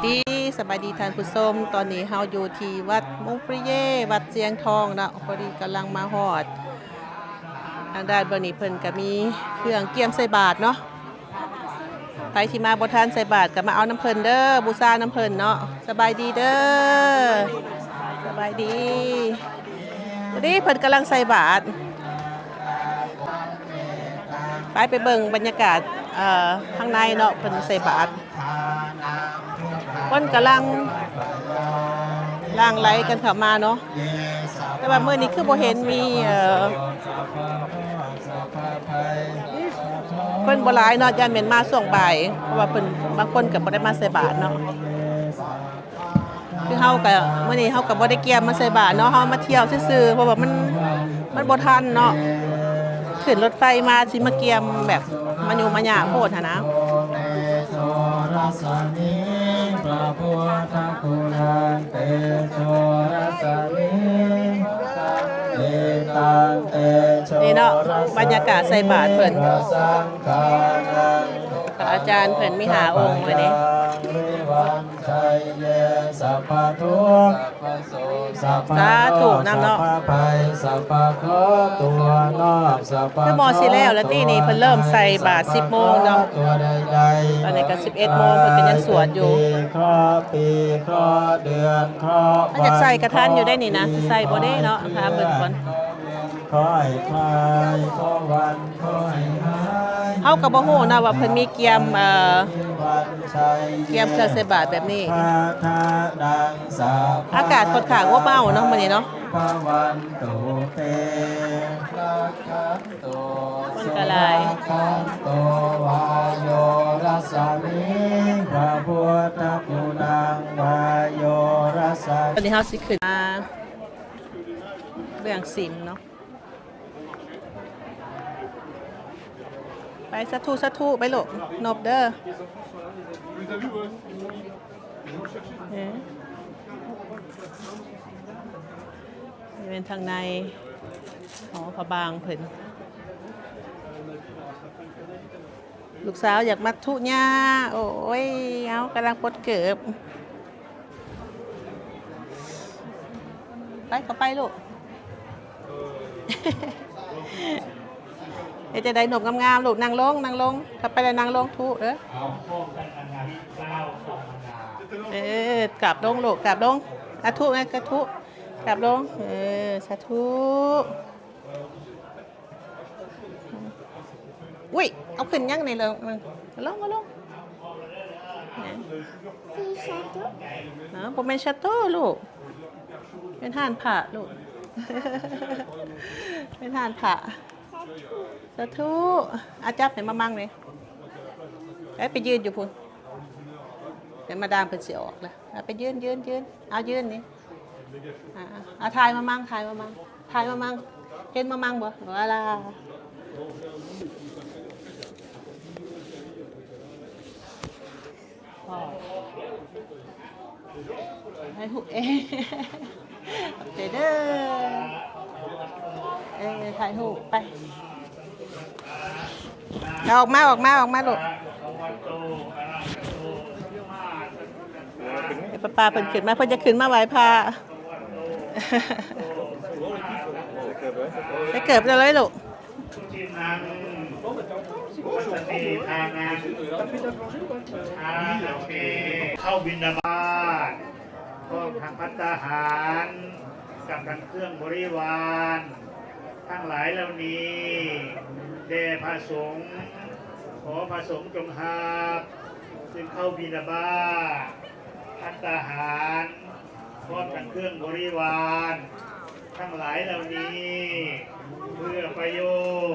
ດີ ສະບາຍດີທ່ານຜູ້ຊົມ, ຕອນນີ້ເຮົາຢູ່ທີ່ວັດມຸງປຣີເຢ ວັດຊຽງທອງເນາະ, ພໍດີກຳລັງມາຮອດ. ທາງດ້ານເບື້ອງນີ້ເພິ່ນກະມີເຄື່ອງກຽມໃສ່ບາດເນາະ, ໃຜທີ່ມາບໍ່ທັນໃສ່ບາດກະມາເອົານຳເພິ່ນເດີ, ບູຊານຳເພິ່ນເນາະ. ສະບາຍດີເດີ ສະບາຍດີ. ພໍດີເພິ່ນກຳລັງໃສ່ບາດ. ໄປ ໄປເບິ່ງບັນຍາກາດ ເອີ ທາງໃນເນາະ, ເພິ່ນໃສ່ບາດ. ຄົນກຳລັງຫຼັ່ງໄຫຼກັນເຂົ້າມາເນາະ, ແຕ່ວ່າມື້ນີ້ຄືບໍ່ເຫັນມີ ເອີ ຄົນບໍ່ຫຼາຍເນາະ, ຢ້ານແມ່ນມາຊ່ວງບ່າຍ ເພາະວ່າເພິ່ນ ບາງຄົນກໍບໍ່ໄດ້ມາໃສ່ບາດເນາະ. ຄືເຮົາກໍ ມື້ນີ້ເຮົາກໍບໍ່ໄດ້ກຽມມາໃສ່ບາດເນາະ, ເຮົາມາທ່ຽວຊື່ໆ ເພາະວ່າມັນ ມັນບໍ່ທັນເນາະ, ຂຶ້ນລົດໄຟມາຊິມາກຽມແບບມາຫຍຸ້ງມາຍາກໂພດຫັ້ນນະ. ນີ້ເນາະ ບັນຍາກາດໃສ່ບາດເພິ່ນ, ພະອາຈານເພິ່ນມີຫ້າອົງມື້ນີ້. ສາທຸນຳເນາະ. ຄືໝໍຊິແລ້ວລະຕິນີ້, ເພິ່ນເລີ່ມໃສ່ບາດສິບໂມງເນາະ, ຕອນນີ້ກໍສິບເອັດໂມງ ເພິ່ນກໍຍັງສວດຢູ່. ເຮົາຢາກໃສ່ກະທັນຢູ່ໄດ໋ນີ້ນະ, ຊິໃສ່ບໍ່ເດ້ເນາະ, ຖາມເບິ່ງກ່ອນ. ຂໍໃຫ້ຄາຍ ຂໍວັນ ຂໍໃຫ້ຫາຍ. ເຮົາກໍບໍ່ຮູ້ນະວ່າເພິ່ນມີກຽມ ເອີ ກຽມເຄື່ອງໃສ່ບາດແບບນີ້. ອາກາດຂ້ອນຂ້າງອົບອ້າວເນາະ ມື້ນີ້ເນາະ. ພະວັນຕຸເຕ ລັກຂັນຕຸ ຄົນກໍຫຼາຍ ສຸນັກຂັນຕຸ ວາໂຍ ຣັດສະມິງ ພະພຸດທະກຸນັງ ວາໂຍ ຣັດສະມິງ. ຕອນນີ້ເຮົາຊິຂຶ້ນມາເບື້ອງສິມເນາະ. ໄປ ສາທຸ ສາທຸ ໄປລູກ ນົບເດີ. ເອີ ນີ້ແມ່ນທາງໃນຫໍພະບາງເພິ່ນ. ລູກສາວຢາກມັດທຸຍ່າ. ໂອ້ຍ ເອົາ ກຳລັງປົດເກີບ. ໄປ ເຂົ້າໄປລູກ. ເຮັດຈັ່ງໃດນົບງາມໆລູກ, ນັ່ງລົງ ນັ່ງລົງ, ເຂົ້າໄປແລ້ວນັ່ງລົງທຸເດີ. ເອີ ກາບລົງລູກ ກາບລົງ. ອາທຸໄງ ກາບທຸ ກາບລົງ. ເອີ ສາທຸ. ອຸ້ຍ ເອົາຂຶ້ນຫຍັງນີ້ ເອົາລົງ ເອົາລົງ. ເອີ ບໍ່ແມ່ນຊາໂຕລູກ, ເປັນຮ້ານພະລູກ, ເປັນຮ້ານພະ. ສາທຸ ສາທຸ. ອາ ຈັບໃຫ້ມາມັງນີ້. ໄປ ໄປຢືນຢູ່ພຸ້ນ, ເປັນມາດາມເພິ່ນຊິອອກລະ. ອາ ໄປຢືນ ຢືນ ຢືນ. ເອົາ ຢືນນີ້. ອາ ອາ ຖ່າຍມາມັງ ຖ່າຍມາມັງ ຖ່າຍມາມັງ. ເຫັນມາມັງບໍ່? ວາລາ ຖ່າຍຮູບເອງ. ຂອບໃຈເດີ. ເອີ ຖ່າຍຮູບໄປ. ເອົາອອກມາ ອອກມາ ອອກມາລູກ. ເອີ ປ້າໆເພິ່ນຂຶ້ນມາ ເພິ່ນຈະຂຶ້ນມາໄຫວ້ພະ. ໃສ່ເກີບເລີຍລູກ. ອ່າ ໂອເຄ ເຂົ້າບິນທະບາດ ພ້ອມທັງພັດຕາຫານ ກັບທັງເຄື່ອງບໍລິວານທັງຫຼາຍເຫຼົ່ານີ້ ແດ່ພະສົງ, ຂໍພະສົງຈົ່ງຮັບ ຊຶ່ງເຂົ້າບິນທະບາດ ພັດຕາຫານ ພ້ອມທັງເຄື່ອງບໍລິວານທັງຫຼາຍເຫຼົ່ານີ້ ເພື່ອປະໂຫຍ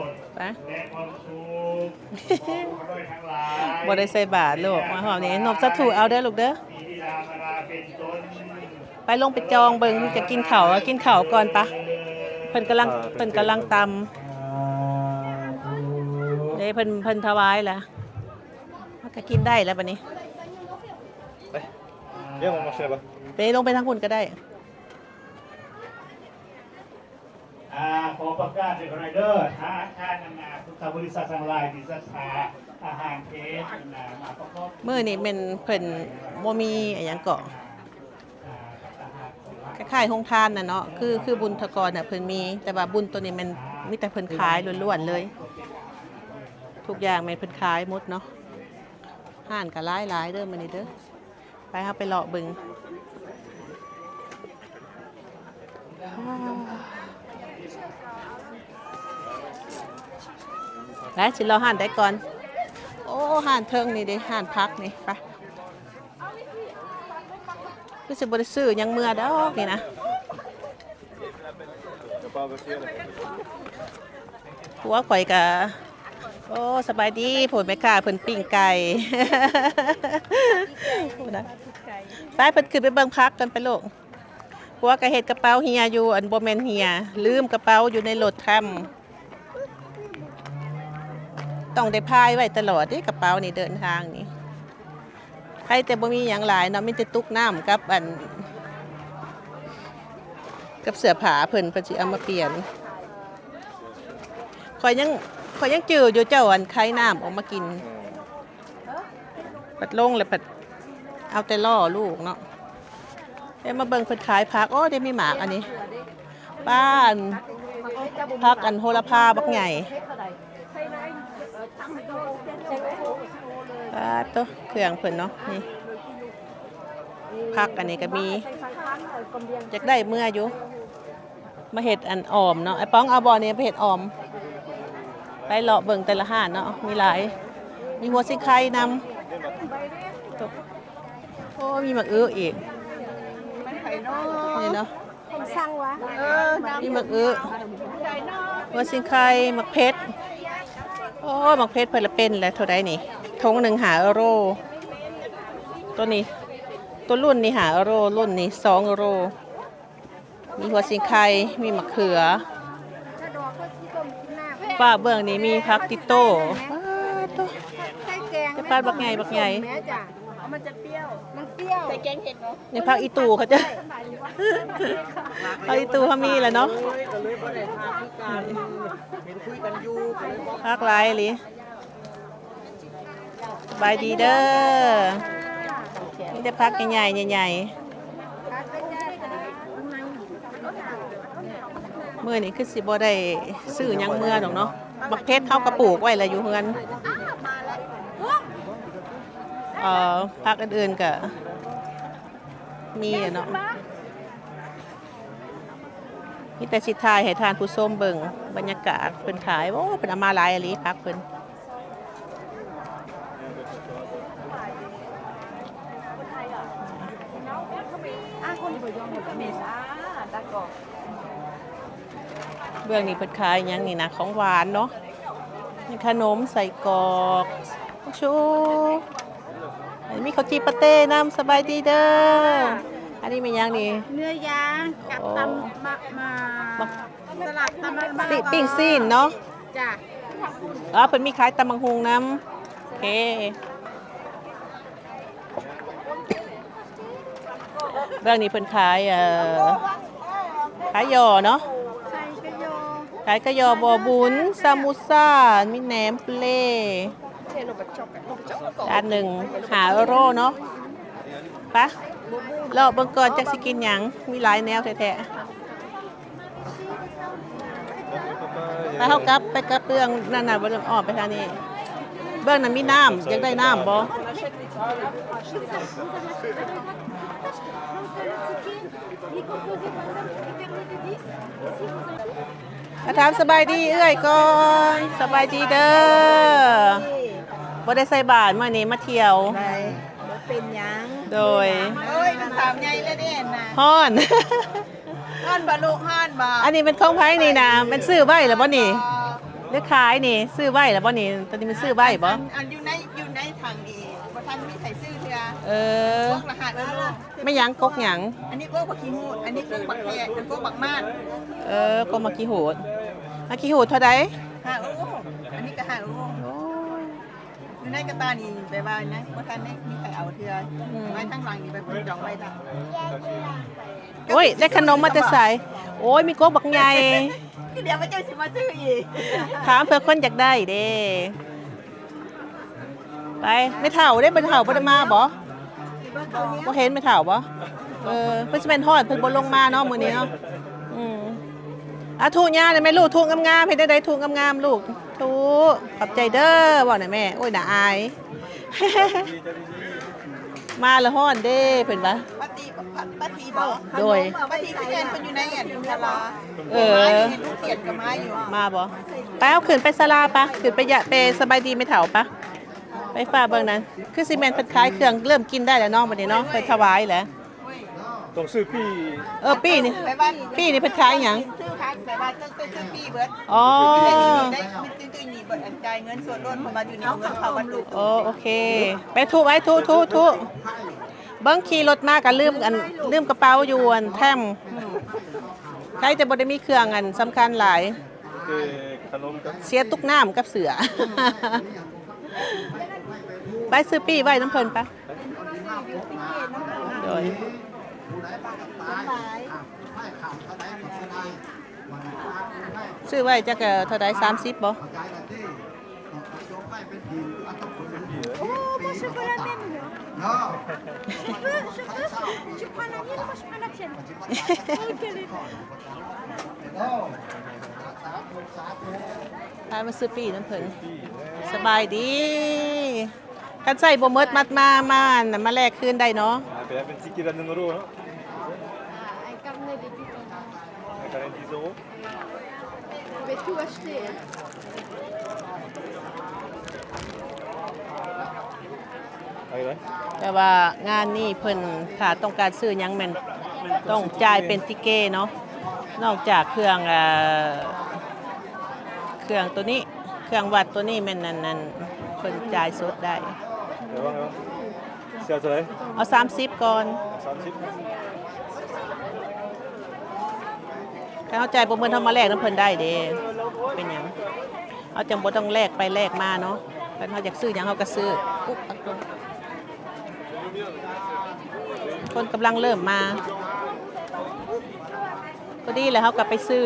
ດ ໄປ ແລະ ຄວາມສຸກຂອງຂ້ານ້ອຍທັງຫຼາຍ. ບໍ່ໄດ້ໃສ່ບາດລູກ ມາຮອບນີ້ ນົບສາທຸເອົາເດີລູກເດີ. ໄປລົງໄປຈອງເບິ່ງ ຈະກິນເຂົ້າ ກິນເຂົ້າກ່ອນປະ. ເພິ່ນກຳລັງ ເພິ່ນກຳລັງຕຳເດ້ ເພິ່ນ ເພິ່ນຖວາຍລະ ເຮົາກະກິນໄດ້ລະບາດນີ້. ໄປ ເດີ ລົງໄປທາງພຸ້ນກະໄດ້. ອ່າ ຂໍປະກາດໃຫ້ຂ້ານ້ອຍເດີ ທາງທ່ານ ອ່າ ພຸດທະບໍລິສັດທັງຫຼາຍທີ່ສັດທາ ມື້ນີ້ແມ່ນເພິ່ນບໍ່ມີອີ່ຫຍັງເກາະ ຄ້າຍໆໂຮງທານນະເນາະ ຄື ຄືບຸນທະກອນນະເພິ່ນມີ ແຕ່ວ່າບຸນໂຕນີ້ແມ່ນມີແຕ່ເພິ່ນຂາຍລ້ວນໆເລີຍ ທຸກຢ່າງແມ່ນເພິ່ນຂາຍໝົດເນາະ ຮ້ານກໍຫຼາຍໆເດີມື້ນີ້ເດີ. ໄປ ເຮົາໄປເລາະເບິ່ງ ໄປ ຊິເລາະຮ້ານໃດກ່ອນ? ໂອ້ ຮ້ານເທິງນີ້ເດ້ ຮ້ານຜັກນີ້ ໄປ ຄືຊິບໍ່ໄດ້ຊື້ຫຍັງເມືອດອກນີ້ນະ. ຜົວຂ້ອຍກະ ໂອ້ ສະບາຍດີ ໂພດແມ່ຄ້າເພິ່ນປີ້ງໄກ່ ໄປ ເພິ່ນຂຶ້ນໄປເບິ່ງຜັກກັນໄປລູກ. ຜົວກະເຮັດກະເປົາເຮຍຢູ່ ອັນ ບໍ່ແມ່ນເຮຍ ລືມກະເປົາຢູ່ໃນລົດທຳ ຕ້ອງໄດ້ພາຍໄວ້ຕະຫຼອດເດ້ ກະເປົານີ້ ເດີນທາງນີ້. ໃຜແຕ່ບໍ່ມີຫຍັງຫຼາຍເນາະ ມີແຕ່ຕຸກນ້ຳກັບອັນ ກັບເສື້ອຜ້າເພິ່ນ ເພິ່ນຊິເອົາມາປ່ຽນ. ຂ້ອຍຍັງ ຂ້ອຍຍັງຈື່ຢູ່ເຈົ້າອັນໄຂນ້ຳອອກມາກິນ ອືມ ພັດລົງແລ້ວພັດເອົາແຕ່ລໍ້ລູກເນາະ. ເດີມາເບິ່ງເພິ່ນຂາຍຜັກ ໂອ້ ເດມີໝາກອັນນີ້ ປ້າ ອັນ ຜັກອັນໂຫລະພາບັກໃຫຍ່ ປາດໂທ້ ເຄື່ອງເພິ່ນເນາະ ນີ້ ຜັກອັນນີ້ກໍມີ ຢາກໄດ້ເມືອຢູ່ ມາເຮັດອັນອອມເນາະ ໄອ້ປອງເອົາບໍ່ນີ້ໄປເຮັດອອມ ໄປເລາະເບິ່ງແຕ່ລະຮ້ານເນາະ ມີຫຼາຍ ມີຫົວຊິງໄຄນຳ ໂອ້ ມີໝາກອຶອີກ ນີ້ເນາະ ມີໝາກອຶ ຫົວຊິງໄຄ ໝາກເຜັດ ໂອ້ ໝາກເຜັດເພິ່ນລະເປັນແຫຼະ ເທົ່າໃດນີ້ ຖົງໜຶ່ງຫ້າເອີໂຣ ໂຕນີ້ ໂຕລຸ້ນນີ້ຫ້າເອີໂຣ ລຸ້ນນີ້ສອງເອີໂຣ. ມີຫົວຊິງໄຄ ມີໝາກເຂືອ ຟ້າເບື້ອງນີ້ມີຜັກຕິດໂຕ້ ປາດໂທ້ ໃສ່ແກງ ແມ່ນບໍ່ ແມ່ນ ບັກໃຫຍ່ ບັກໃຫຍ່ ມັນຈະປ່ຽວ ມັນປ່ຽວ ໃສ່ແກງເຜັດເນາະ ນີ້ຜັກອີ່ຕູ່ເຂົາເຈົ້າ ຜັກອີ່ຕູ່ເຮົາມີແລ້ວເນາະ ເຫັນຄຸຍກັນຢູ່ ຜັກຫຼາຍອີ່ຫຼີ. ສະບາຍດີເດີ ມີແຕ່ຜັກໃຫຍ່ໆ ໃຫຍ່ໆ ມື້ນີ້ຄືຊິບໍ່ໄດ້ຊື້ຫຍັງເມືອດອກເນາະ ໝາກເຜັດເຮົາກໍປູກໄວ້ລະຢູ່ເຮືອນ ເອີ ຜັກອື່ນໆກໍມີແຫຼະເນາະ. ມີແຕ່ຊິຖ່າຍໃຫ້ທ່ານຜູ້ຊົມເບິ່ງບັນຍາກາດເພິ່ນຂາຍ ໂອ້ ເພິ່ນເອົາມາຫຼາຍອີ່ຫຼີ ຜັກເພິ່ນ ເບື້ອງນີ້ເພິ່ນຂາຍຫຍັງນີ້ນະ ຂອງຫວານເນາະ ມີຂະໜົມ ໄສ້ກອກ ຊູ ອັນນີ້ມີເຂົ້າຈີ່ປາເຕ້ນຳ ສະບາຍດີເດີ ອັນນີ້ແມ່ນຫຍັງນີ້ ເນື້ອຍາງກັບ ໂອ້ ຕຳ ມະ ມາ ມະ ສະຫຼັດຕຳ ມະ ປີ້ງຊີ້ນເນາະ ຈ້ະ ອໍ ເພິ່ນມີຂາຍຕຳບັກຫຸ່ງນຳ ໂອເຄ ເບື້ອງນີ້ເພິ່ນຂາຍ ເອີ ຂາຍຫຍໍ່ເນາະ ຂາຍກະຫຍໍ່ ຂາຍກະຫຍໍ່ບໍ່ບຸນ ຊາມູຊາ ມີແໜມເປລ ຈານໜຶ່ງຫ້າເອີໂຣເນາະ ໄປ ເລາະເບິ່ງກ່ອນຈັກຊິກິນຫຍັງ ມີຫຼາຍແນວແທ້ໆ. ໄປ ເຮົາກັບ ໄປກັບເບື້ອງນັ້ນນະ ບໍ່ຕ້ອງອ້ອມໄປທາງນີ້ ເບື້ອງນັ້ນມີນ້ຳ ຢາກໄດ້ນ້ຳບໍ່? ມາຖາມສະບາຍດີເອື້ອຍກ່ອນ ສະບາຍດີເດີ ບໍ່ໄດ້ໃສ່ບາດ ມື້ນີ້ມາທ່ຽວ ບໍ່ເປັນຫຍັງ ໂດຍ ໂອ້ຍ ລູກສາວໃຫຍ່ແລ້ວເດ້ນະ ຮ້ອນ ຮ້ອນບໍ່ລູກ ຮ້ອນບໍ່? ອັນນີ້ແມ່ນຂອງໃຜນີ້ນະ? ແມ່ນຊື້ໄວ້ແລ້ວບໍ່ນີ້? ຫຼືຂາຍນີ້? ຊື້ໄວ້ແລ້ວບໍ່ນີ້? ໂຕນີ້ແມ່ນຊື້ໄວ້ບໍ່? ອັນ ອັນຢູ່ໃນ ຢູ່ໃນຖັງນີ້ ບໍ່ທັນມີໃຜຊື້ເທື່ອ ເອີ ກົກລະຫ້າເອີໂຣ ແມ່ນຫຍັງ ກົກຫຍັງ? ອັນນີ້ກົກບັກຂີ້ຫູດ ອັນນີ້ກົກບັກແຄ ອັນກົກບັກມາດ ເອີ ກົກໝາກຂີ້ຫູດ ໝາກຂີ້ຫູດເທົ່າໃດ? ຫ້າເອີໂຣ ອັນນີ້ກໍຫ້າເອີໂຣ ໂອ້ຍ ຢູ່ໃນກະຕ່ານີ້ແບບວ່ານະ ບໍ່ທັນໄດ້ມີໃຜເອົາເທື່ອ ອືມ ໄວ້ທາງຫຼັງນີ້ແບບເພິ່ນຈອງໄວ້ແລ້ວ ໂອ້ຍ ໄດ້ຂະໜົມມາແຕ່ໃສ? ໂອ້ຍ ມີກົກບັກໃຫຍ່ ດຽວເຈົ້າຊິມາຊື້ອີກ ຖາມເພື່ອຄົນຢາກໄດ້ເດ້. ໄປ ແມ່ເຖົ້າເດ້ ແມ່ເຖົ້າບໍ່ໄດ້ມາບໍ່? ບໍ່ເຫັນແມ່ເຖົ້າບໍ່? ເອີ ເພິ່ນຊິແມ່ນຮ້ອນ ເພິ່ນບໍ່ລົງມາເນາະມື້ນີ້ເນາະ. ອືມ ອາ ທຸຍ່າງແມ່ລູກ ທຸງາມໆ ເຮັດຈັ່ງໃດທຸງາມໆລູກ ທຸ ຂອບໃຈເດີ ເວົ້ານະແມ່. ໂອ້ຍ ໜ້າອາຍ ມາລະຮ້ອນເດ້ ເພິ່ນວ່າ ປາຕີ ປາຕີບໍ? ໂດຍ ປາຕີ ສະແກນເພິ່ນຢູ່ໃນອັນສາລາ. ເອີ ມາຢູ່ ລູກສຽນກໍມາຢູ່. ມາບໍ່? ໄປ ເຮົາຂຶ້ນໄປສາລາປະ ຂຶ້ນໄປຍະ ໄປສະບາຍດີແມ່ເຖົ້າປະ. ໄປຟ້າເບິ່ງນັ້ນ ຄືຊິແມ່ນເພິ່ນຂາຍເຄື່ອງ ເລີ່ມກິນໄດ້ແລ້ວເນາະ ບັດນີ້ເນາະ ເພິ່ນຖວາຍແລ້ວ. ຕ້ອງຊື້ປີ້. ເອີ ປີ້ນີ້ ປີ້ນີ້ເພິ່ນຂາຍຫຍັງ? ຊື້ຜັກ ແບບວ່າຕ້ອງໄປຊື້ປີ້ເບິດ. ອໍ ມີແຕ່ນີ້ໄດ້ ມີແຕ່ນີ້ເບິດ ອັນຈ່າຍເງິນສົດໂລດ ເພາະວ່າຢູ່ນີ້ເອົາເງິນເຂົ້າບັດ. ໂອ້ ໂອເຄ ໄປທຸໄວ້ ທຸ ທຸ ທຸ ເບິ່ງຂີ່ລົດມາກໍລືມອັນ ລືມກະເປົາຢູ່ອັນແທ້ມ. ໃຜຈະບໍ່ໄດ້ມີເຄື່ອງອັນສຳຄັນຫຼາຍ ເສຍຕຸກນ້ຳກັບເສື້ອ. ໄປຊື້ປີ້ໄວ້ນຳເພິ່ນປະ. ໂດຍ ຊື້ໄວ້ຈັກເທົ່າໃດ ສາມສິບບໍ່? Oh, moi, je veux la même, moi. Je veux, je prends la mienne, moi, je prends la tienne. Ok, les ພາມາຊື້ປີ້ນຳເພິ່ນ. ສະບາຍດີ. ຄັນໃຊ້ບໍ່ໝົດ ມັດມາ ມາ ມາແລກຄືນໄດ້ເນາະ. Ah, per un ticket à un euro, non? Ah, un carnet de dix euros. Un carnet de dix euros. Je vais tout acheter, hein. ແຕ່ວ່າງານນີ້ເພິ່ນ ຖ້າຕ້ອງການຊື້ຫຍັງແມ່ນຕ້ອງຈ່າຍເປັນຕິເກເນາະ ນອກຈາກເຄື່ອງ ເອີ ເຄື່ອງໂຕນີ້ ເຄື່ອງວັດໂຕນີ້ແມ່ນອັນ ອັນ ເພິ່ນຈ່າຍສົດໄດ້. ເອົາເທົ່າໃດ? ເອົາສາມສິບກ່ອນ. ສາມສິບ. ຖ້າເຮົາຈ່າຍບໍ່ໝົດ ເຮົາມາແລກນຳເພິ່ນໄດ້ເດ້ ເປັນຫຍັງ ເຮົາຈັ່ງບໍ່ຕ້ອງແລກໄປແລກມາເນາະ. ຄັນເຮົາຢາກຊື້ຫຍັງເຮົາກໍຊື້. ອຸ໊ຍ ຄົນກຳລັງເລີ່ມມາ ພໍດີແລ້ວ ເຮົາກໍໄປຊື້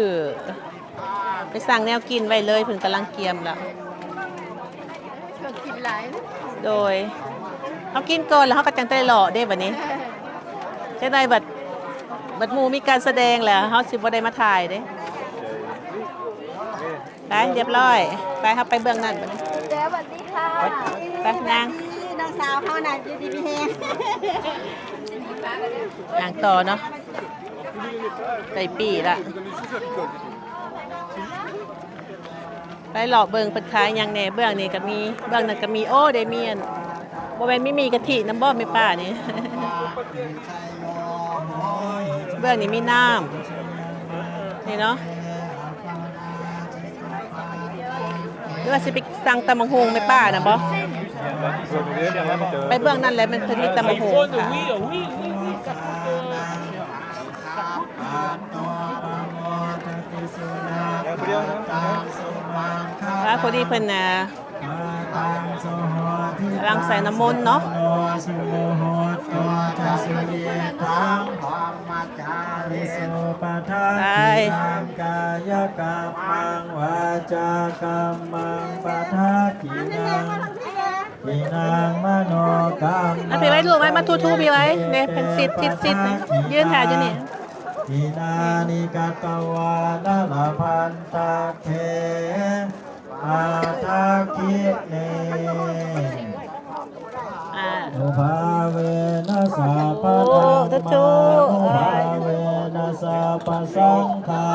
ໄປສັ່ງແນວກິນໄວ້ເລີຍ ເພິ່ນກຳລັງກຽມແລ້ວ. ເພິ່ນກິນຫຼາຍ. ໂດຍ ເຮົາກິນກ່ອນແລ້ວ ເຮົາກໍຈັ່ງໄດ້ເລາະເດ້ບັດນີ້. ຈັກໜ່ອຍບັດ ບັດໝູ່ມີການສະແດງແລ້ວ ເຮົາຊິບໍ່ໄດ້ມາຖ່າຍເດ້. ໄປ ຮຽບຮ້ອຍ. ໄປ ເຮົາໄປເບື້ອງນັ້ນບັດນີ້. ສະຫວັດດີຄ່ະ. ໄປ ຍ່າງ. ນ້ອງສາວເຮົານະ ຢູ່ດີມີແຮງ. ຍ່າງຕໍ່ເນາະ. ໄດ້ປີ້ລະ. ໄປເລາະເບິ່ງເພິ່ນຂາຍຫຍັງແດ່. ເບື້ອງນີ້ກໍມີ ເບື້ອງນັ້ນກໍມີ. ໂອ້ ໄດ້ມີອັນ ບໍ່ແມ່ນມີໝີ່ກະທິນຳບໍ່ແມ່ປ້ານີ້? ເບື້ອງນີ້ມີນ້ຳ ນີ້ເນາະ. ຫຼືວ່າຊິໄປສັ່ງຕຳບັກຫຸ່ງແມ່ປ້ານະບໍ່? ໄປເບື້ອງນັ້ນແຫຼະ ມັນເພິ່ນມີຕຳບັກຫຸ່ງຂາຍ. ວ່າພໍດີເພິ່ນນະ ກຳລັງໃສ່ນ້ຳມົນເນາະ. ໄປ ກາຍະກັມມັງ ວາຈາກັມມັງ ປະທັກຂິນັງ ຂິນັງ ມະໂນກັມມັງ ເອົາໄປໄວ້ລູກໄວ້ ມາທູໆ ໄປໄວ້ ເດ້ ເພິ່ນຊິດ ຊິດ ຊິດ ຢືນຖ້າຢູ່ນີ້ ຂິນານິ ກະຕະວານະ ລະພັນຕະເຖ ປະທັກຂິເນ ອາ ອະນຸພາເວນະ ສະບະທຳມານຸພາເວນະ ສະບະສັງຄາ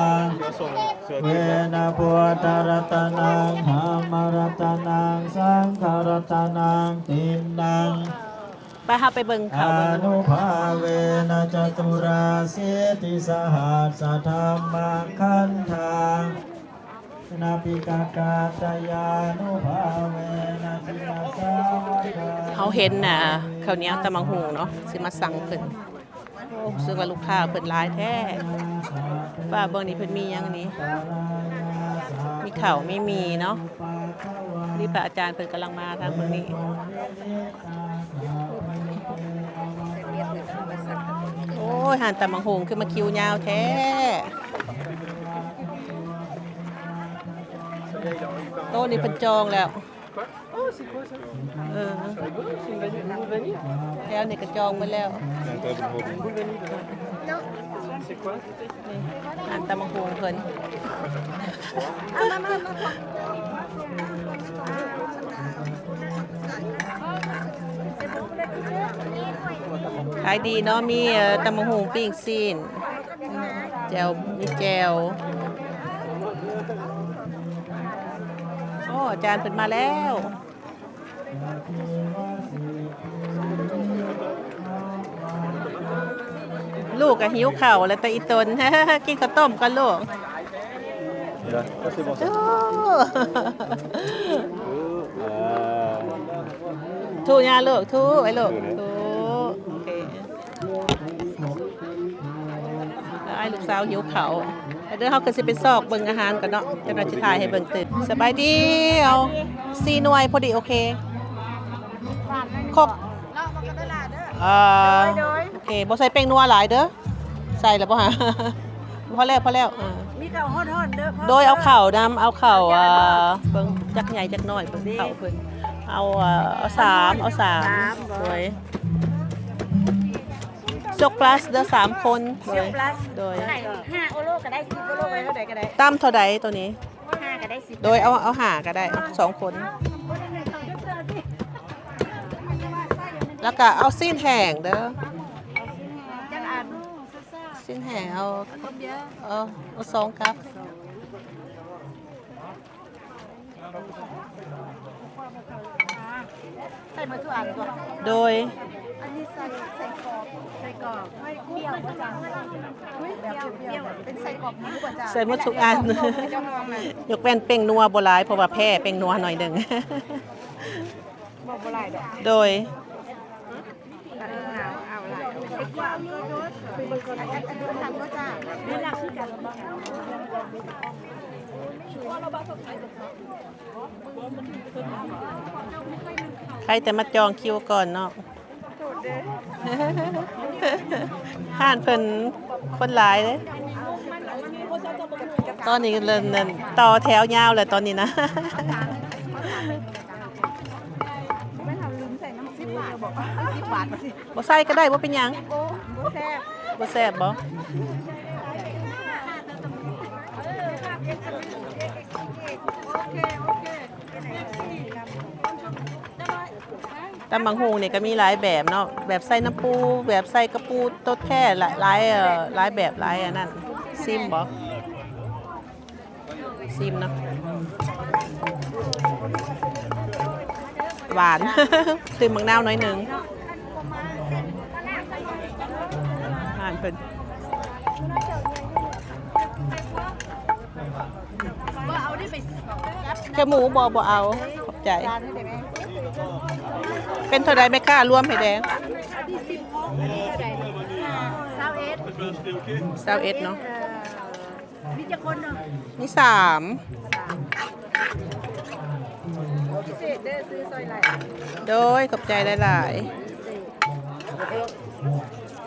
ເວນະພຸດທະລັດຕະນັງ ທຳມະລັດຕະນັງ ສັງຄະລັດຕະນັງ ຕິນນັງ ໄປ ເຮົາໄປເບິ່ງເຂົາເບິ່ງ ອະນຸພາເວນະ ຈະຕຸລາສິດທິສະຫັດສະທຳມະຄັນທາ ນະປິກະກາຕະຍານຸພາເວນະ ຈິນນະສາວະກາ ເຮົາເຫັນ ອ່າ ເຂົ້າໜຽວຕຳບັກຫຸ່ງເນາະ ຊິມາສັ່ງເພິ່ນ. ໂອ້ ຮູ້ສຶກວ່າລູກຄ້າເພິ່ນຫຼາຍແທ້. ປ້າເບິ່ງນີ້ ເພິ່ນມີຫຍັງນີ້? ມີເຂົ້າ ມີໝີ່ເນາະ. ນີ້ພະອາຈານເພິ່ນກຳລັງມາທາງເບິ່ງນີ້. ໂອ້ຍ ຮ້ານຕຳບັກຫຸ່ງຄືມາຄິວຍາວແທ້. ໂຕະນີ້ເພິ່ນຈອງແລ້ວ. Oh, c'est quoi ça ? ເອີ C'est rigolo, c'est une vanille, une vanille. ແຖວນີ້ກະຈອງໝົດແລ້ວ. Boule vanille. C'est quoi ? ນີ້ ຮ້ານຕຳບັກຫຸ່ງເພິ່ນ ຂາຍດີເນາະ ມີ ເອີ ຕຳບັກຫຸ່ງ ປີ້ງຊີ້ນ ແຈ່ວ ມີແຈ່ວ. ໂອ້ ອາຈານເພິ່ນມາແລ້ວ. ລູກກະຫິວເຂົ້າແລ້ວ ແຕ່ອີ່ຕົນ ກິນເຂົ້າຕົ້ມກ່ອນລູກ. ໂອ້ ທຸຍາລູກ ທຸໄວ້ລູກ ທຸ. ໂອເຄ ອ້າຍລູກສາວຫິວເຂົ້າ. ແລ້ວເດີ ເຮົາກະຊິໄປຊອກເບິ່ງອາຫານກ່ອນເນາະ ຈັກໜ່ອຍຊິຖ່າຍໃຫ້ເບິ່ງຕື່ມ. ສະບາຍດີ. ເອົາ ສີ່ໜ່ວຍພໍດີ ໂອເຄ ຄົບ. ເອີ ໂອເຄ ບໍ່ໃສ່ແປ້ງນົວຫຼາຍເດີ. ໃສ່ແລ້ວບໍ່ຫາ? ພໍແລ້ວ ພໍແລ້ວ. ເອີ ມີເຂົ້າຮ້ອນໆເດີ. ໂດຍ ເອົາເຂົ້ານຳ ເອົາເຂົ້າ ເອີ ເບິ່ງຈັກໃຫຍ່ຈັກນ້ອຍ ເບິ່ງເຂົ້າເພິ່ນ. ເອົາ ເອີ ເອົາສາມ ເອົາສາມ. ໂດຍ ຊອກພລັສເດີ ສາມຄົນ. ໂດຍ ໂດຍ ໃສ່ຫ້າໂອໂລກະໄດ້ ສິບໂອໂລກະໄດ້ ເທົ່າໃດກະໄດ້. ຕຳເທົ່າໃດໂຕນີ້? ຫ້າກະໄດ້ ສິບ. ໂດຍ ເອົາ ເອົາຫ້າກະໄດ້ ເອົາສອງຄົນ. ແລ້ວກະເອົາຊີ້ນແຫ້ງເດີ. ຊີ້ນແຫ້ງເອົາ ເອົາສອງກັບ. ໃສ່ໝົດທຸກອັນຕົວະ. ໂດຍ ອັນນີ້ໃສ່ໄສ້ກອກ ໄສ້ກອກ ປຽວບໍ່ຈັກ? ອຸ້ຍ ແບບປຽວໆ ເປັນໄສ້ກອກໝູບໍ່ຈັກ? ໃສ່ໝົດທຸກອັນ ຍົກເວັ້ນແປ້ງນົວບໍ່ຫຼາຍ ເພາະວ່າແພ້ແປ້ງນົວໜ້ອຍໜຶ່ງ. ບໍ່ ບໍ່ຫຼາຍດອກ. ໂດຍ ໃຜແຕ່ມາຈອງຄິວກ່ອນເນາະ. ຮ້ານເພິ່ນຄົນຫຼາຍເດ້. ຕອນນີ້ເລີ່ມນັ້ນ ຕໍ່ແຖວຍາວແລ້ວຕອນນີ້ນະ. ບໍ່ໃສ່ກະໄດ້ ບໍ່ເປັນຫຍັງ. ບໍ່ແຊບ ບໍ່ແຊບບໍ? ຕຳບັກຫຸ່ງນີ້ກະມີຫຼາຍແບບເນາະ ແບບໃສ່ນ້ຳປູ ແບບໃສ່ກະປູໂຕແທ້ ຫຼາຍ ຫຼາຍ ເອີ ຫຼາຍແບບ ຫຼາຍອັນນັ້ນ. ຊີມບໍ? ຊີມເນາະ ຫວານ ຕື່ມໝາກນາວໜ້ອຍໜຶ່ງ. ອາຫານເພິ່ນ ແຄບໝູບໍ່? ບໍ່ເອົາ ຂອບໃຈ. ເປັນເທົ່າໃດແມ່ຄ້າ ລວມໃຫ້ແດ່? ຊາວເອັດ ຊາວເອັດເນາະ. ມີຈັກຄົນເນາະ? ມີສາມ. ສາມ ພິເສດເດີ ຊື້ຊ່ອຍຫຼາຍ. ໂດຍ ຂອບໃຈຫຼາຍ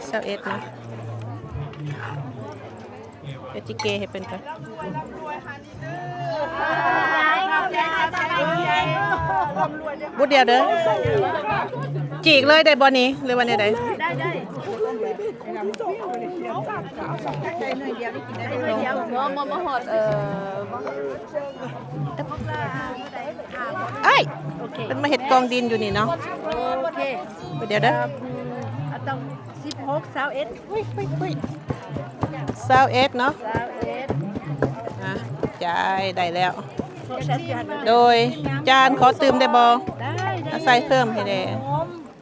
ໆ. ຊາວເອັດເນາະ. ເຮັດຈິເກໃຫ້ເພິ່ນກ່ອນ. ບຸດດຽວເດີ. ຈີກເລີຍໄດ້ບໍ່ນີ້ ຫຼືວ່າແນວໃດ? ໄດ້ ໄດ້. ໜ້ອຍດຽວໄດ້ກິນໄດ້. ໜ້ອຍດຽວ ບໍ່ ບໍ່ ບໍ່ຮອດ ເອີ ບໍ່ ອ້າຍ ໂອເຄ ເພິ່ນມາເຮັດກອງດິນຢູ່ນີ້ເນາະ. ໂອເຄ ດຽວເດີ ເອົາ ຕ້ອງສິບຫົກ ຊາວເອັດ ອຸ້ຍ ອຸ້ຍ ອຸ້ຍ ຊາວເອັດເນາະ. ຊາວເອັດ ອ່ະ ຈ່າຍ ໄດ້ແລ້ວ. ໂດຍ ຈານຂໍຕື່ມໄດ້ບໍ່? ໄດ້ ໄດ້ ເອົາໃສ່ເພີ່ມໃຫ້ແດ່.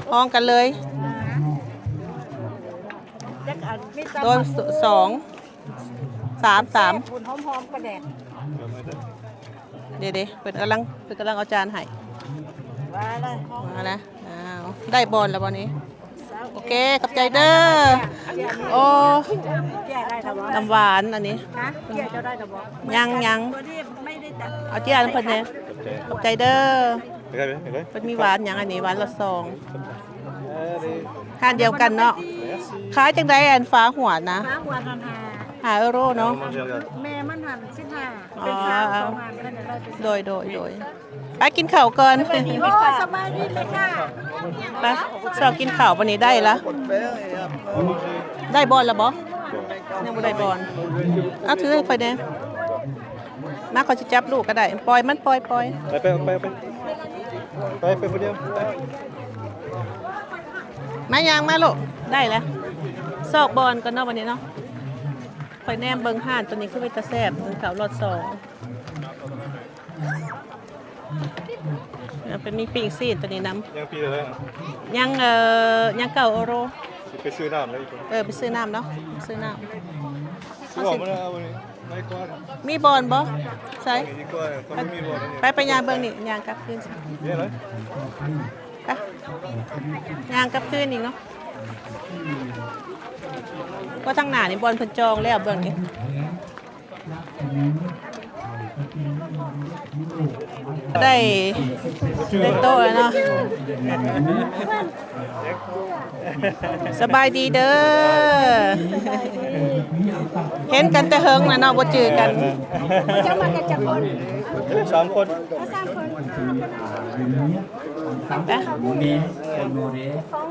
ພ້ອມກັນເລີຍ. ໂດຍ ສອງ ສາມ ສາມ. ຫອມໆ ປາແດກ. ເດ ເດ ເພິ່ນກຳລັງ ເພິ່ນກຳລັງເອົາຈານໃຫ້. ວ່າລະ ວ່າລະ. ອ້າວ ໄດ້ບ່ອນແລ້ວບໍ່ນີ້? ໂອເຄ ຂອບໃຈເດີ. ໂອ້ ນ້ຳຫວານອັນນີ້. ຮະ? ເຈ້ຍເຈົ້າໄດ້ແລ້ວບໍ່? ຍັງ ຍັງ. ເອົາເຈ້ຍໃຫ້ເພິ່ນແດ່. ຂອບໃຈເດີ. ເພິ່ນມີຫວານຫຍັງອັນນີ້? ຫວານລະຊອງ. ຮ້ານດຽວກັນເນາະ. ຂາຍຈັ່ງໃດອັນຝາຫວານນະ? ຝາຫວານຫັ້ນ ຫ້າ ຫ້າເອີໂຣເນາະ. ແມ່ມັນຫັ້ນ ສິບຫ້າ. ອໍ ເປັນຊາວ ສອງອັນ. ໂດຍ ໂດຍ ໂດຍ. ໄປກິນເຂົ້າກ່ອນ. ໂອ້ ສະບາຍດີເລີຍຄ່ະ. ໄປຊອກກິນເຂົ້າ ບັດນີ້ໄດ້ລະ. ໄດ້ບ່ອນລະບໍ່? ຍັງບໍ່ໄດ້ບ່ອນ. ເອົາ ຖືໃຫ້ຂ້ອຍແດ່. ມາ ຂ້ອຍຊິຈັບລູກກໍໄດ້. ປ່ອຍມັນ ປ່ອຍ ປ່ອຍ. ໄປ ໄປ ໄປ ໄປ ໄປ ໄປຜູ້ດຽວ. ມາ ຍ່າງມາລູກ. ໄດ້ແລ້ວ. ຊອກບ່ອນກ່ອນເນາະ ບັດນີ້ເນາະ. ຂ້ອຍແນມເບິ່ງຮ້ານໂຕນີ້ຄືເປັນຕາແຊບ ເຂົ້າລອດສອງ. ເປັນມີປີ້ງຊີ້ນໂຕນີ້ນຳ. ຍັງປີ້ງເທົ່າໃດ? ຍັງ ເອີ ຍັງເກົ້າເອີໂຣ. ຊິໄປຊື້ນ້ຳແລ້ວອີກ. ເອີ ໄປຊື້ນ້ຳເນາະ ຊື້ນ້ຳ. ຊື້ອອກມາແລ້ວ ເອົາໄວ້ກ່ອນ. ມີບ່ອນບໍ່? ໃສ? ໄປ ໄປຍ່າງເບິ່ງນີ້ ຍ່າງກັບຄືນ. ໄປ ຍ່າງກັບຄືນອີກເນາະ. ເພາະທາງໜ້ານີ້ບ່ອນເພິ່ນຈອງແລ້ວ ເບິ່ງນີ້. ໄດ້ ໄດ້ໂຕະແລ້ວເນາະ. ສະບາຍດີເດີ. ເຫັນກັນແຕ່ເຫິງແລ້ວເນາະ ບໍ່ຈື່ກັນ. ເຈົ້າມາກັນຈັກຄົນ? ສອງຄົນ. ມາສາມຄົນ.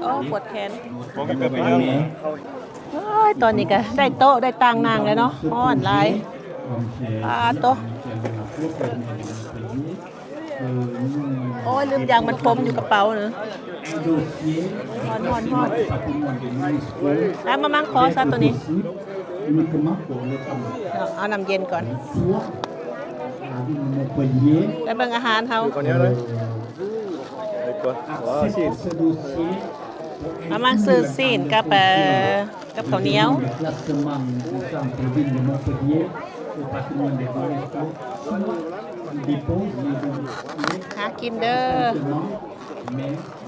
ໂອ້ ປວດແຂນ. ໂອ້ຍ ຕອນນີ້ກໍໄດ້ໂຕະໄດ້ຕັ່ງນັ່ງແລ້ວເນາະ. ຮ້ອນຫຼາຍ. ປາໂຕ. ໂອ້ຍ ລືມຢາງມັດຜົມຢູ່ກະເປົານະ. ຮ້ອນ ຮ້ອນ ຮ້ອນ. ມາ ມາ ມາ ຂໍຊະໂຕນີ້. ເອົາ ເອົານ້ຳເຢັນກ່ອນ. ໄປເບິ່ງອາຫານເຮົາ. ມາ ມາຊື້ຊີ້ນກັບ ເອີ ກັບເຂົ້າໜຽວ. ຫາກິນເດີ.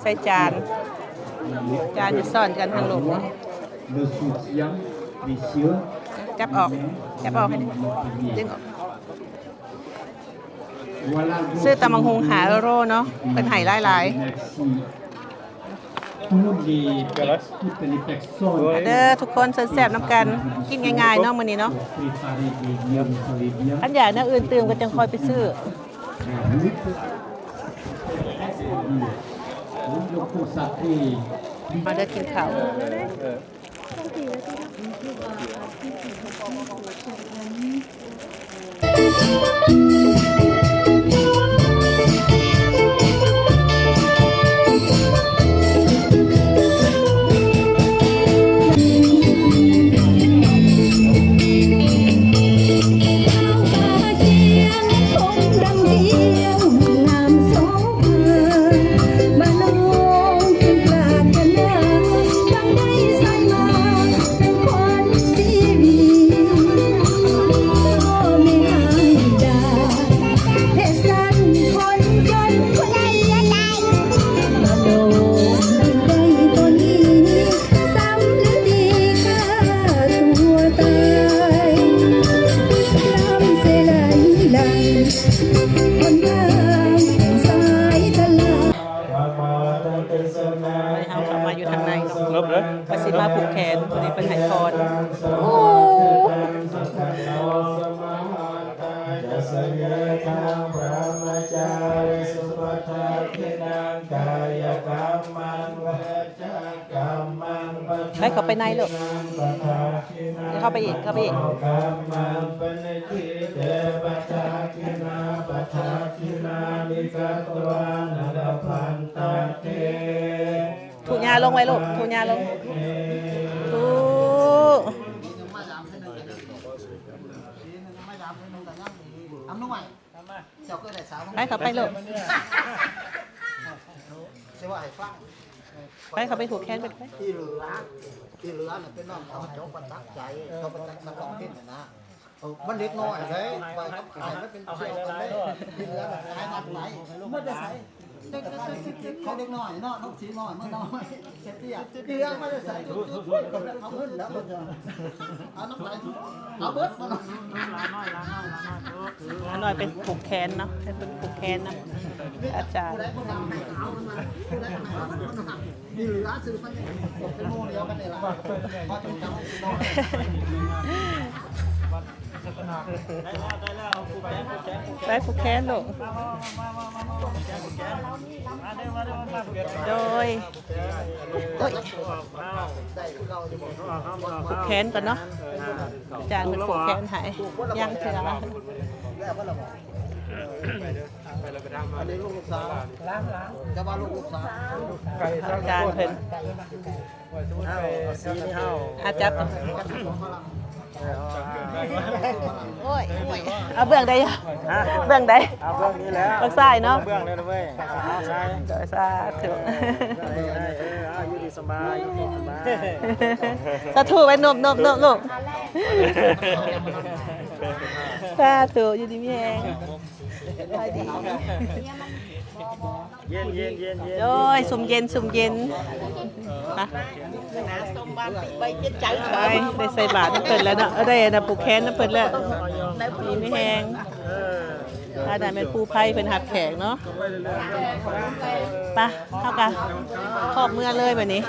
ໃສ່ຈານ. ຈານຢູ່ຊ້ອນກັນທາງລຸ່ມ. ຈັບອອກ ຈັບອອກໃຫ້ ດຶງອອກ. ຊື້ຕຳບັກຫຸ່ງຫ້າເອີໂຣເນາະ ເພິ່ນໃຫ້ຫຼາຍໆ. ມາເດີທຸກຄົນ ເຊີນແຊບນຳກັນ. ກິນງ່າຍໆເນາະມື້ນີ້ເນາະ. ຄັນຢາກແນວອື່ນຕື່ມກໍຈັ່ງຄ່ອຍໄປຊື້. ມາເດີກິນເຂົ້າ. ເຮົາເຂົ້າມາຢູ່ທາງໃນເນາະ. ເລີບເລີຍ. ວ່າຊິມາຜູກແຂນ ພໍດີເພິ່ນໃຫ້ພອນ. ໂອ້ ໄປ ເຂົ້າໄປໃນລູກ. ເຂົ້າໄປອີກ ເຂົ້າໄປອີກ. ຖູຫຍ້າລົງໄວ້ລູກ ຖູຫຍ້າລົງ ຖູ. ໄປ ເຂົ້າໄປລູກ. ໄປ ເຂົ້າໄປຜູກແຂນເພິ່ນໄປ. ອີ່ເຫຼືອ ອີ່ເຫຼືອນະເປັນນ້ອງເຂົາ ເຂົາປະຈັກໃຈ ເຂົາປະຈັກນັກຮ້ອງເພງນະ. ເອີ ມັນເດັກນ້ອຍເດ້ ຂ້ອຍກັບອ້າຍມັນເປັນສ່ຽວກັນເດ້. ອີ່ເຫຼືອນະຂາຍມັດໄວ້ ມັນໄດ້ໃສ? ຂອງເດັກນ້ອຍເນາະ ນ້ອງສີນ້ອຍ ເມືອງນ້ອຍ ເສດເຕ້ຍ. ເຮືອມາແຕ່ໃສ? ເອົາເງິນແລ້ວ ເອົານຳໃຜ? ເອົາເບິດບໍ່? ຫຼານນ້ອຍ ຫຼານນ້ອຍ ຫຼານນ້ອຍ ເອີ ຫຼານນ້ອຍໄປຜູກແຂນເນາະ ໄປຜູກແຂນນຳອາຈານ. ເປັນໝູ່ດຽວກັນນີ້ລະ. ໄປຜູກແຂນລູກ ໂດຍ ໂອ້ຍ ຜູກແຂນກ່ອນເນາະ ອາຈານເພິ່ນຜູກແຂນໃຫ້ ຍັງເທື່ອ ອັນນີ້ລູກລູກສາວ ຈະວ່າລູກລູກສາວ ອາຈານເພິ່ນ ເອົາ ເອົາສີນີ້ເຮົາ ອາ ຈັບ ໂອ້ຍ ໂອ້ຍ ເອົາເບື້ອງໃດ ຮະ ເບື້ອງໃດ ເອົາເບື້ອງນີ້ແຫຼະ ເບື້ອງຊ້າຍເນາະ ເບື້ອງນີ້ແຫຼະເວີຍ ເອົາຊ້າຍ ໂດຍ ສາທຸ ເອີ ເອີ ເອີ ເອົາຢູ່ດີສະບາຍ ຢູ່ດີສະບາຍ ສາທຸໄວ້ ນົບ ນົບ ນົບ ລູກ ສາທຸ ຢູ່ດີມີແຮງ ສະບາຍດີ ເຢັນ ເຢັນ ເຢັນ ເຢັນ ໂອ້ຍ ຊຸ່ມເຢັນ ຊຸ່ມເຢັນ ໄປ ໄປ ໄດ້ໃສ່ບາດນຳເພິ່ນແລ້ວເນາະ ເອີ ໄດ້ອັນນ່າ ຜູກແຂນນຳເພິ່ນແລ້ວ ດີມີແຮງ ເອີ ອັນນັ້ນແມ່ນປູ່ໄພເພິ່ນຮັບແຂກເນາະ ໄປ ເຮົາກະຄອບເມືອເລີຍບາດນີ້.